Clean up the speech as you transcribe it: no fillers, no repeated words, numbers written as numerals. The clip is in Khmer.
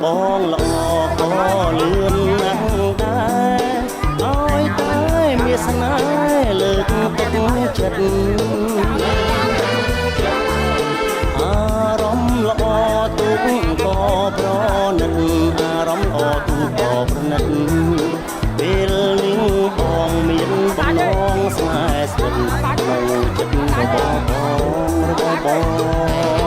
បងល្អក៏លឿនណាស់ដែរឲ្យតែមានស្នេហ៍លើកទឹកចិត្តអារម្មណ៍ល្អទូកក៏ប្រណិតអារម្មណ៍ល្អទូកក៏ប្រណិតពេលនេះបងមានបំណងស្នេហ៍ស្និទ្ធក្នុងចិត្តរបស់បងរបស់បង។